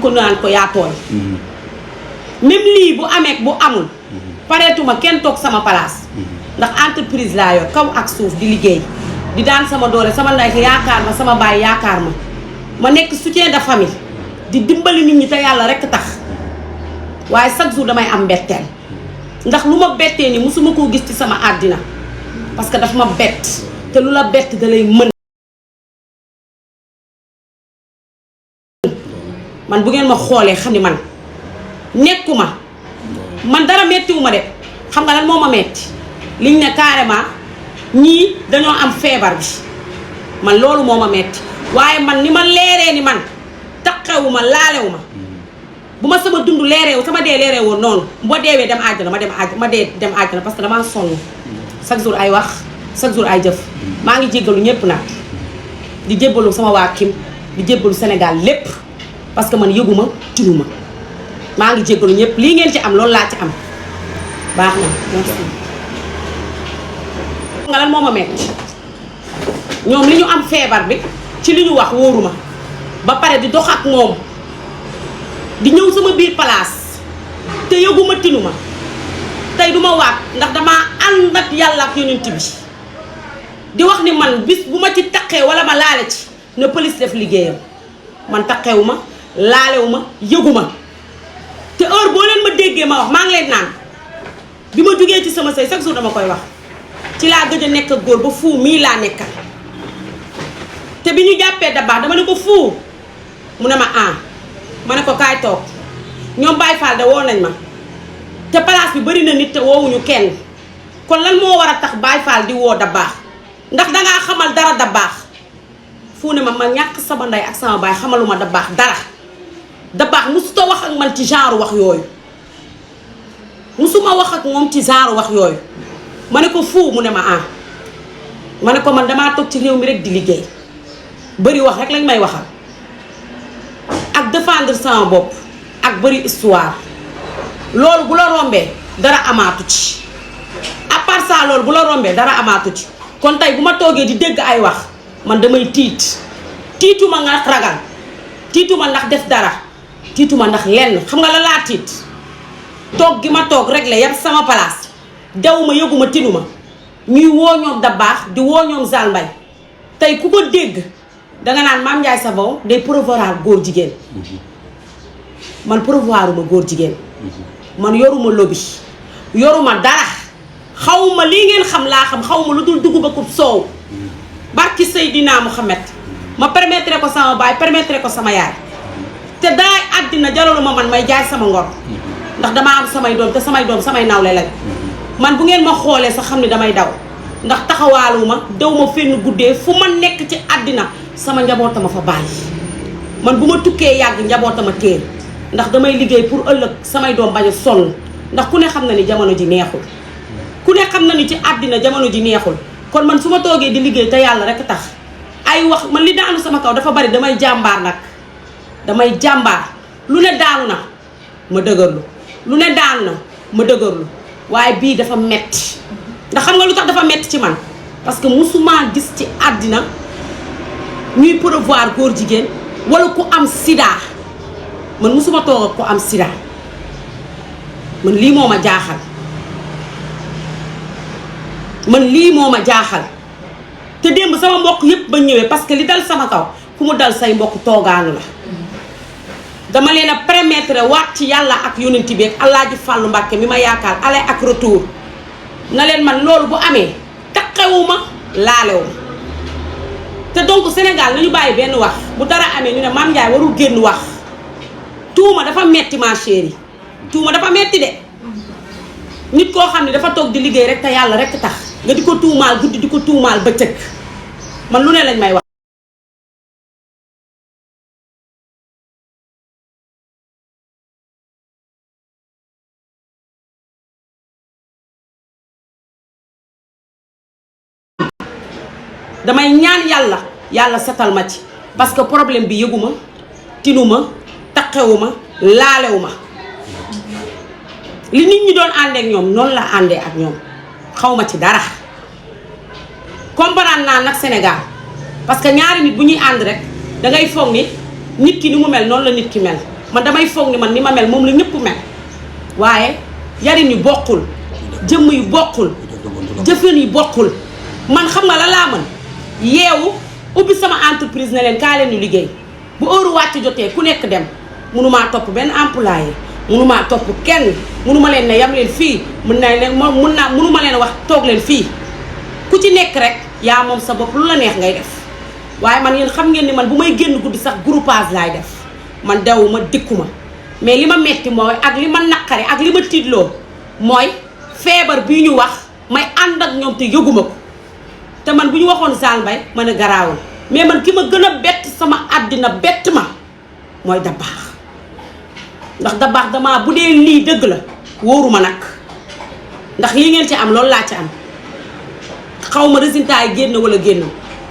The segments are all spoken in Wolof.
ko naan ko yaa tooñ même lii bu amee bu amul pareetuma kenn toog sama place ndax entreprise laa yor kaw ak suuf di liggéey di daan sama doole sama ndey yaakaar ma sama baay yaakaar ma nekk soutien de famille di dimbali nit ñi te yàlla rekk tax waaye chaque jour damay am mbetteel ndax lu ma bettee ni musuma koo gis ci sama àddina parce que daf ma bett te lu la bett da lay mën man bu ngeen ma xoolee xam ni man nekkuma man dara mettiwuma de xam nga lan moo ma metti liñ ne carrément ñii dañoo am feebar bi man loolu moo ma metti waaye man ni ma leeree ni man taqewuma laalewuma bu ma sama dund leereewu sama dee leereewoon noonu boo deewee dem àjjana ma dee dem àjjana parce que damaa sonn chaque jour ay wax chaque jour ay jëf maa ngi jéggalu ñëpp nag di jébbalu sama waa Kim di jébbalu Sénégal lépp parce que man yëguma tinuma maa ngi jéggalu ñëpp lii ngeen ci am loolu laa ci am baax na merci. nga lan moo ma metti ñoom li ñu am feebar bi ci li ñu wax wóoruma ba pare di dox ak moom di ñëw sama biir place te yëguma tinuma tey duma waat ndax damaa ànd ak yàlla ak yonent bi di wax ni man bis bu ma ci taqee wala ma laale ci ne police def liggéeyam man taqewu ma laalewu ma yëguma te heure boo leen ma déggee ma wax maa ngi leen naan bi ma jugee ci sama sëy chaque jour dama koy wax ci laa gëj a nekk ak góor ba fuu mii laa nekkal te bi ñu jàppee da baax dama ne ko fuu mu ne ma ma ne ko kaay toog ñoom Baye Fall de woo nañ ma te place bi bari na nit te woowuñu kenn kon lan moo war a tax Baye Fall di woo da baax ndax dangaa xamal dara da baax fu ne ma ñàkk sama ndey ak sama baay xamaluma da baax dara da baax musuta wax ak man ci genre wax yooyu musuma wax ak moom ci genre wax yooyu ma ne ko fu mu ne ma ma ne ko man damaa toog ci réew mi rek di liggéey bari wax rek lañ may waxal ak défendre sama bopp ak bari histoire loolu bu la rombee dara amaatu ci à part ça loolu bu la rombee dara amaatu ci kon tey bu ma toogee di dégg ay wax man damay tiituma nga ragal tiituma ndax def dara tiituma ndax lenn xam nga la laa tiit toog gi ma toog rek la yépp sama place dewuma yëguma tinuma ñuy woo ñoom da baax di woo ñoom Zal Mbaye tey ku ko dégg danga naan Mame Ndiaye Savon day promouvoir góor jigéen man promouvoiruma góor jigéen man yoruma lobby yoruma dara xawma lii ngeen xam laa xam xawma lu dul dugub ak soow barki Seydina Muhammad ma permettre ko sama baay permettre ko sama yaay te daay àddina jaraluma man may jaay sama ngor ndax damaa am samay doom te samay doom samay nawle lañ man bu ngeen ma xoolee sax xam ni damay daw ndax taxawaaluma daw ma fenn guddee fu ma nekk ci àddina sama njabootama fa bàyyi man bu ma tukkee yàgg njabootama téer ndax damay liggéey pour ëllëg samay doom bañ a sonn ndax ku ne xam na ni jamono ji neexul ku ne xam na ni ci àddina jamono ji neexul kon man su ma toogee di liggéey te yàlla rek tax ay wax man li daanu sama kaw dafa bari damay jàmbaar nag damay jàmbaar lu ne daanu na ma dëgërlu lu ne daanu na ma dëgërlu waaye bii dafa metti ndax xam nga lu tax dafa metti ci man parce que musuma gis ci àddina ñuy promouvoir góor jigéen wala ku am sida man musuma toog ak ku am sida man lii moo ma jaaxal man lii moo ma jaaxal te démb sama mbokk yépp ba ñëwee parce que li dal sama kaw ku mu dal say mbokk toogaanu la dama leen a permettre waat ci yàlla ak yonent bi ak Alaaji Fàllu Mbàkke mi ma yaakaar aller ak retour na leen man loolu bu amee taqewuma laalewuma te donc Sénégal nañu bàyyi benn wax bu dara amee ñu ne Mame Ndiaye warul génn wax tuuma dafa metti ma chérie tuuma dafa metti de nit koo xam ne dafa toog di liggéey rek te yàlla rek tax nga di ko tuumaal guddi di ko tuumaal bëccëg man lu ne lañ may wax damay ñaan yàlla setal ma ci parce que problème bi yëguma tinuma taqewuma laalewuma li nit ñi doon àndee ak ñoom noonu la àndee ak ñoom xawma ci dara comprendre naa nag Sénégal parce que ñaari nit bu ñuy ànd rek dangay foog ni nit ki ni mu mel noonu la nit ki mel man damay foog ni man ni ma mel moom la ñëpp mel waaye yarin yu bokkul jëmm yu bokkul jëfën yu bokkul man xam nga la laa mën yeewu ubbi sama entreprise ne leen kaa leen ñu liggéey bu heure wàcc jotee ku nekk dem mënumaa topp benn employé mënumaa topp kenn mënuma leen ne yam leen fii mënuma leen wax toog leen fii ku ci nekk rek yaa moom sa bopp lu la neex ngay def waaye man yéen xam ngeen ni man bu may génn guddi sax groupage laay def man dewuma dikkuma mais li ma metti mooy ak li ma naqari ak li ma tiitloo mooy feebar bii ñu wax may ànd ak ñoom te yëguma ko te man bu ñu waxoon Zale Mbaye ma ne garaawul mais man ki ma gën a bett sama àddina bett ma mooy Dabakh ndax Dabakh damaa bu dee lii dëgg la wóoruma nag ndax lii ngeen ci am loolu laa ci am xaw ma résultat yi génn wala génn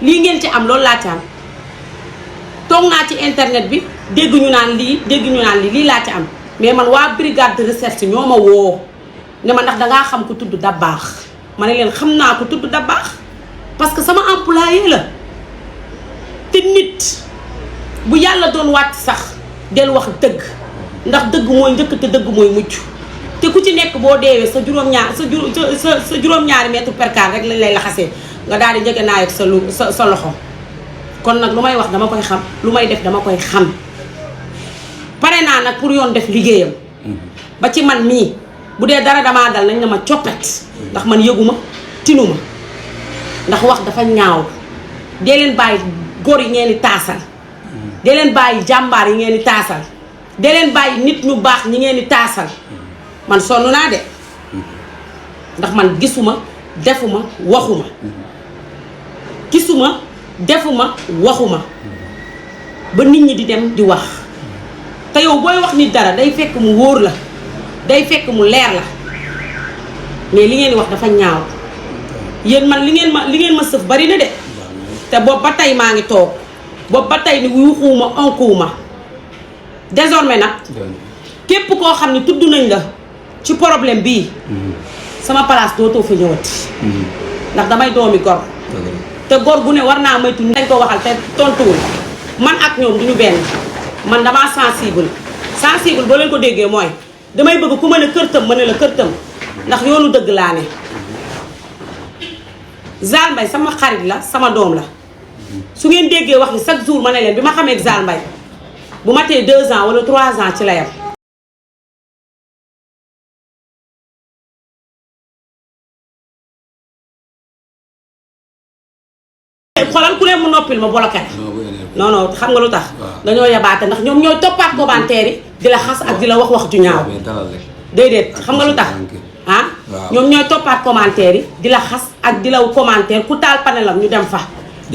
lii ngeen ci am loolu laa ci am toog naa ci internet bi dégg ñu naan lii laa ci am mais man waa brigade de recherche ñoo ma woo ne ma ndax dangaa xam ko tudd Dabakh ma ne leen xam naa ko tudd Dabakh parce que sama employé la te nit bu yàlla doon wàcc sax del wax dëgg ndax dëgg mooy njëkk te dëgg mooy mucc te ku ci nekk boo deewee sa juróom-ñaari mètre per carré rek lañ lay laxasee nga daal di njëge naa ak sa loxo kon nag lu may wax dama koy xam lu may def dama koy xam pare naa nag pour yoon def liggéeyam ba ci man mii bu dee dara damaa dal nañ na ma coppet ndax man yëguma tinuma ndax wax dafa ñaaw dee leen bàyyi góor yi ngeen di taasal dee leen bàyyi jàmbaar yi ngeen di taasal dee leen bàyyi nit ñu baax ñi ngeen di taasal man sonn naa de ndax man gisuma defuma waxuma gisuma defuma waxuma ba nit ñi di dem di wax te yow booy wax nit dara day fekk mu wóor la day fekk mu leer la mais li ngeen di wax dafa ñaaw yéen man li ngeen ma sëf bari na de te boobu ba tey maa ngi toog boobu ba tey ni wuxuuma onkuwuma désormais nag képp koo xam ne tudd nañ la ci problème bii sama place dootoo fa ñëwati ndax damay doomi gor te gor gu ne war naa moytu dañ ko waxal te tontuwul man ak ñoom duñu benn man damaa sensible boo leen ko déggee mooy damay bëgg ku ma ne kërtam ma ne la kërtam ndax yoonu dëgg laa ne Zale Mbaye sama xarit la sama doom la su ngeen déggee wax ni chaque jour ma ne leen bi ma xamee Zale Mbaye bu ma tee 2 ans wala 3 ans ci la yam xoolal ku ne mu noppil ma bloqué non xam nga lu tax dañoo yabaate ndax ñoom ñooy toppaat commentaire yi di la xas ak di la wax ju ñaaw déedéet xam nga lu tax ñoom ñooy toppaat commentaire yi di la xas ak di la commentaire ku taal panelam ñu dem fa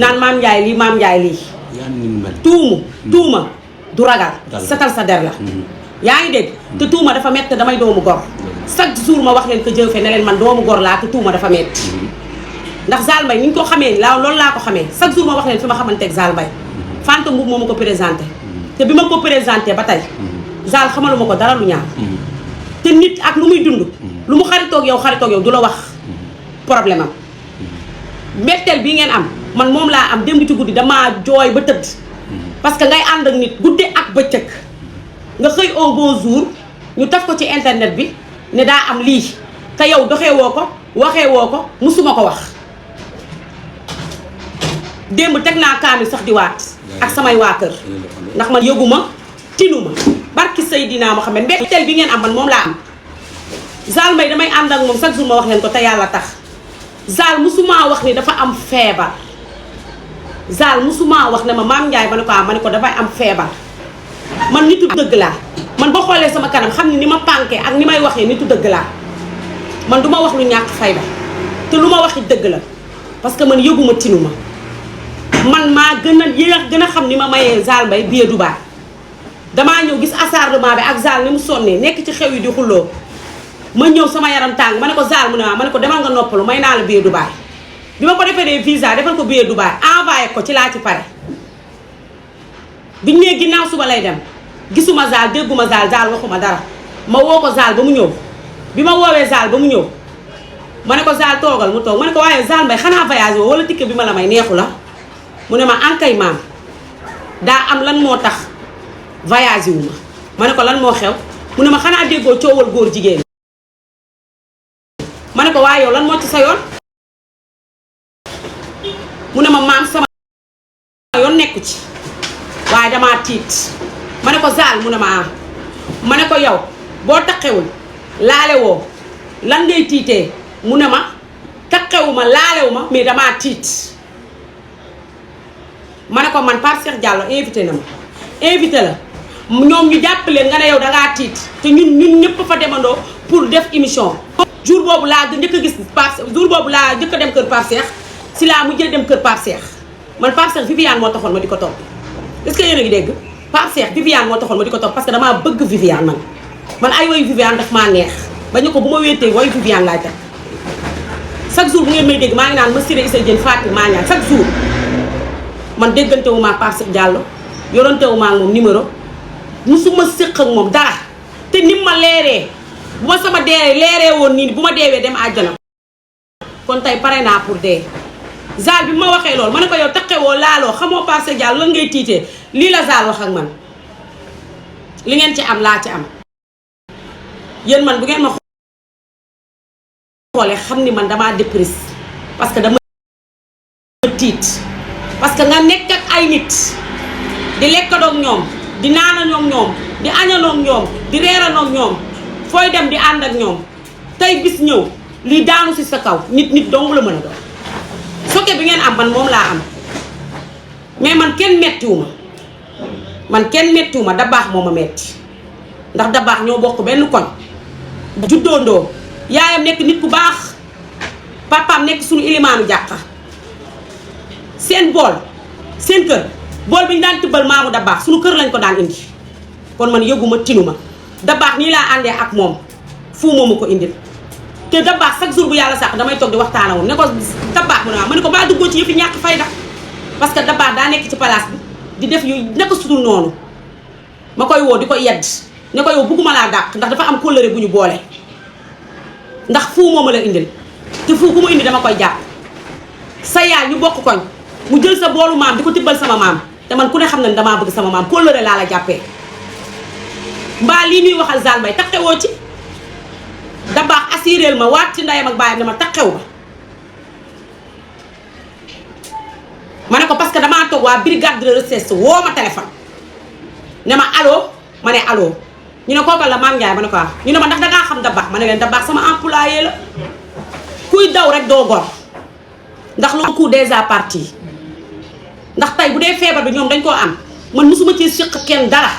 naan Mame Ndiaye lii Mame Ndiaye lii tuuma du ragal setal sa der la yaa ngi dégg te tuuma dafa métti damay doomu gor chaque jour ma wax leen ko jëfe ne leen man doomu gor laa te tuuma dafa métti ndax Zale Mbaye ni ñu ko xamee loolu laa ko xamee chaque jour ma wax leen fi ma xamante ak Zale Mbaye Fanta Mbuub moo ma ko présenté te bi ma ko présenté ba tey Zale xamaluma ko dara lu ñaaw te nit ak lu muy dund lu mu xaritoog yow du la wax problème am mbetteel bii ngeen am man moom laa am démb ci guddi damaa jooy ba tëdd parce que ngay ànd ak nit guddi ak bëccëg nga xëy un beau jour ñu taf ko ci internet bi ne daa am lii te yow doxee woo ko waxee woo ko musuma ko wax démb teg naa kaamil sax di waat ak samay waa kër ndax man yëguma tinuma barki Seydina Mohamed mbetteel bi ngeen am man moom laa am Zale Mbaye damay ànd ak moom chaque jour ma wax leen ko te yàlla tax Zale musuma wax ni dafa am feebar Zale musuma wax ne ma Mame Ndiaye ma ne ko dafay am feebar man nitu dëgg laa man boo xoolee sama kanam xam ni ma pànkee ak ni may waxee nitu dëgg laa man du ma wax lu ñàkk fayda te lu ma waxi dëgg la parce que man yëguma tinuma man maa gën a xam ni ma mayee Zale Mbaye billet Dubaï damaa ñëw gis acharnement bi ak Zale ni mu sonnee nekk ci xew yi di xulloo ma ñëw sama yaram tàng ma ne ko Zale mu ne ma ne ko demal nga noppalu may naa la billet Dubaï bi ma ko defee des visa defal ko billet Dubaï envoyé ko ci laa ci pare biñ nee ginnaaw suba lay dem gisuma Zale dégguma Zale waxuma dara ma woo ko Zale ba mu ñëw bi ma woowee Zale ba mu ñëw ma ne ko Zale toogal mu toog ma ne ko waaye Zale Mbaye xanaa voyage woo wala ticket bi ma la may neexu la mu ne ma ankay maam daa am lan moo tax voyage wu ma ma ne ko lan moo xew mu ne ma xanaa déggoo coowal góor jigéen. ma ne ko waaye yow lan moo ci sa yoon mu ne ma maam sama yoon nekku ci waaye damaa tiit. ma ne ko Zal mu ne ma ma ne ko yow boo taqewul laale woo lan ngay tiitee mu ne ma taqewu ma laalewu ma mais damaa tiit. ma ne ko man Pape Cheikh Diallo invité na ma invité la ñoom ñu jàppale nga ne yow dangaa tiit te ñun ñëpp fa demandoo pour def émission. jour boobu laa njëkk a gis Pape jour boobu laa njëkk a dem kër Pape Cheikh si laa mujjee dem kër Pape Cheikh man Pape Cheikh Viviane moo taxoon ma di ko topp est-ce que yéen a ngi dégg Pape Cheikh Viviane moo taxoon ma di ko topp parce que damaa bëgg Viviane man ay woyu Viviane daf maa neex ba ñu ko bu ma wéetee woyu Viviane laay teg chaque jour bu ngeen may dégg maa ngi naan ma Siré Issa Diène Fatou maa ñaan chaque jour man déggante wu ma ak Pape Cheikh Diallo yorante wu ma ak moom numéro musuma séq ak moom dara te ni ma leeree bu ma sama dee leeree woon nii bu ma deewee dem àjjana kon tey pare naa pour dee. Zal bi ma waxee loolu ma ne ko yow taqewoo laaloo xamoo Pape Cheikh Diallo lan ngay tiitee lii la Zal wax ak man li ngeen ci am laa ci am yéen man bu ngeen ma xoolee xam ni man damaa déprise parce que dama tiit parce que nga nekk ak ay nit di lekkandoog ñoom di naanandoog ñoom di añandoog ñoom di reerandoog ñoom fooy dem di ànd ak ñoom tey bis ñëw lii daanu si sa kaw nit dong la mën a doon sokke bi ngeen am man moom laa am mais man kenn mettiwu ma Dabaax moo ma metti ndax Dabaax ñoo bokk benn koñ juddoondoo yaayam nekk nit ku baax papaam nekk suñu ilimaanu jàkka seen bool seen kër bool bi ñu daan tibbal maamu Dabaax suñu kër lañ ko daan indi kon man yëguma tinuma Dabaax nii laa àndee ak moom fu moomu ko indil te Dabaax chaque jour bu yàlla sax damay toog di waxtaana woon ne ko Dabaax mu ne ma ne ko baa duggoo ci yëfi ñàkk fayda parce que Dabaax daa nekk ci place bi di def yu nekk sutul noonu ma koy woo di ko yedd ne ko yow bugguma laa dàq ndax dafa am kóllëre bu ñu boole ndax fu moomu la indil te fu ku mu indi dama koy jàpp sa yaay ñu bokk koñ mu jël sa boolu maam di ko tibbal sama maam te man ku ne xam na ne damaa bëgg sama maam kóllëre laa la jàppee mbaa lii ñuy waxal Zal Mbaye taqewoo ci Dabaax assuréel ma waat ci ndeyam ak baayam ne ma taqew ma ne ko parce que damaa toog waa brigade de recherche woo ma téléphone ne ma allo ma ne allo ñu ne kooku la Mame Ndiaye ma ne ko waaw ñu ne ma ndax dangaa xam Dabaax ma ne leen Dabaax sama employé la kuy daw rek doo gor ndax lu coup déjà parti ndax tey bu dee feebar bi ñoom dañ koo am man mosuma ci séq kenn dara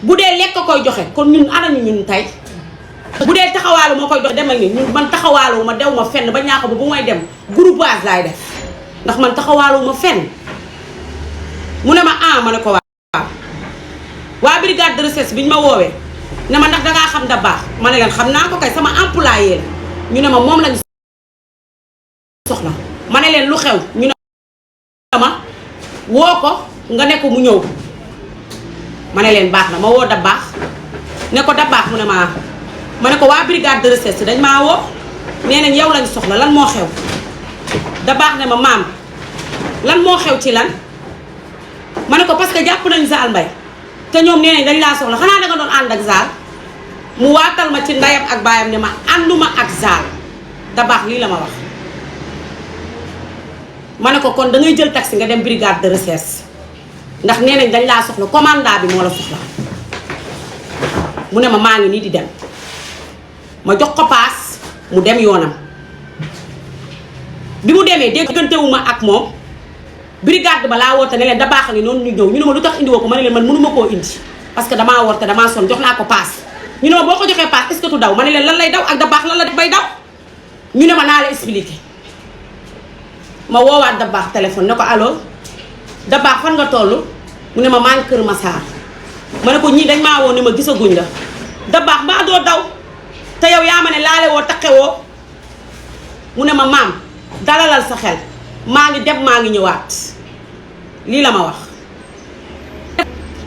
bu dee lekk koy joxe kon ñun anañu ñun tey bu dee taxawaalu moo koy joxe demal ni ñun man taxawaalu ma dew ma fenn ba ñaako ba bu may dem groupage laay def ndax man taxawaalu ma fenn mu ne ma ma ne ko waa brigade de recherche bi ñu ma woowee ne ma ndax dangaa xam Dabaax ma ne leen xam naa ko kay sama employé la ñu ne ma moom lañu soxla ma ne leen lu xew ñu ne ma woo ko nga ne ko mu ñëw ma ne leen baax na ma woo Dabaax ne ko Dabaax mu ne ma ne ko waa brigade de recherche dañ maa woo nee nañ yow lañu soxla lan moo xew Dabaax ne ma maam lan moo xew ci lan ma ne ko parce que jàpp nañ Zal Mbaye te ñoom nee nañ dañ laa soxla xanaa danga doon ànd ak Zal mu waatal ma ci ndeyam ak baayam ne ma ànduma ak Zal Dabaax lii la ma wax ma ne ko kon da ngay jël taxi nga dem brigade de recherche ndax nee nañ dañ laa soxla commandant bi moo la soxla mu ne ma maa ngi nii di dem ma jox ko paas mu dem yoonam bi mu demee déggantewuma ak moom brigade ba laa woote ne leen Dabaax a ngi noonu ñu ñëw ñu ne ma lu tax indi woo ko ma ne leen man mënuma koo indi parce que damaa war te damaa sonn jox naa ko paas ñu ne ma boo ko joxee paas est-ce que tu daw ma ne leen lan lay daw ak Dabaax lan la def bay daw ñu ne ma naa la expliquer ma woowaat Dabaax téléphone ne ko allo Dabaax fan nga toll mu ne ma maa ngi Kër Massar ma ne ko ñii dañ maa woo ne ma gisaguñ la Dabaax mbaa doo daw te yow yaa ma ne laale woo taqewoo mu ne ma maam dalalal sa xel maa ngi dem maa ngi ñëwaat lii la ma wax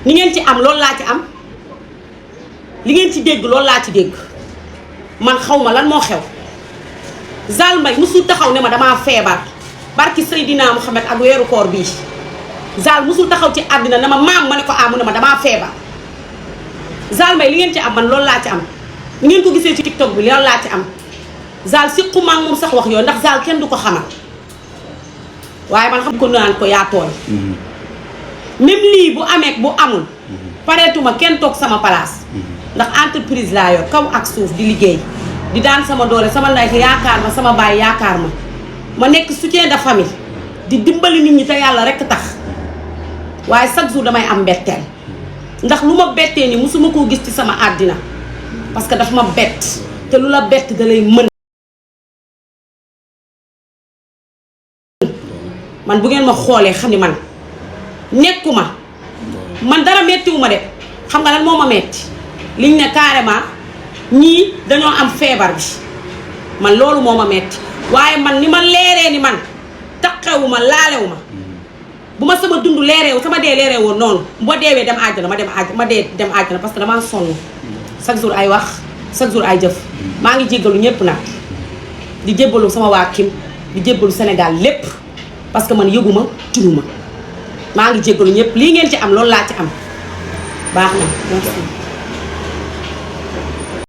ni ngeen ci am loolu laa ci am li ngeen ci dégg loolu laa ci dégg man xaw ma lan moo xew Zal Mbaye musul taxaw ne ma damaa feebar barki Seydina Mouhamed ak weeru koor bii Zal musul taxaw ci àddina ne ma maam ma ne ko mu ne ma damaa feebar Zal Mbaye li ngeen ci am man loolu laa ci am ni ngeen ko gisee ci TikTok bi loolu laa ci am Zal si xumaag moom sax wax yooyu ndax Zal kenn du ko xamal waaye man xam ko naan ko yaa tooñ même lii bu amee bu amul pareetuma kenn toog sama place ndax entreprise laa yor kaw ak suuf di liggéey di daan sama doole sama ndey yaakaar ma sama baay yaakaar ma nekk soutien de famille di dimbali nit ñi te yàlla rekk tax waaye chaque jour damay am mbetteel ndax lu ma bettee ni musuma koo gis ci sama àddina parce que daf ma bett te lu la bett da lay mën man bu ngeen ma xoolee xam ni man nekkuma man dara mettiwuma de xam nga lan moo ma metti liñ ne carrément ñii dañoo am feebar bi man loolu moo ma metti waaye man ni ma leeree ni man taqewuma laalewuma bu ma sama dund leereewu sama dee leereewoon noonu bu ma deewee dem àjjana ma dee dem àjjana parce que damaa sonn chaque jour ay wax chaque jour ay jëf maa ngi jéggalu ñëpp nag di jébbalu sama waa Kim di jébbalu Sénégal lépp parce que man yëguma tinuma maa ngi jéggalu ñëpp lii ngeen ci am loolu laa ci am baax na merci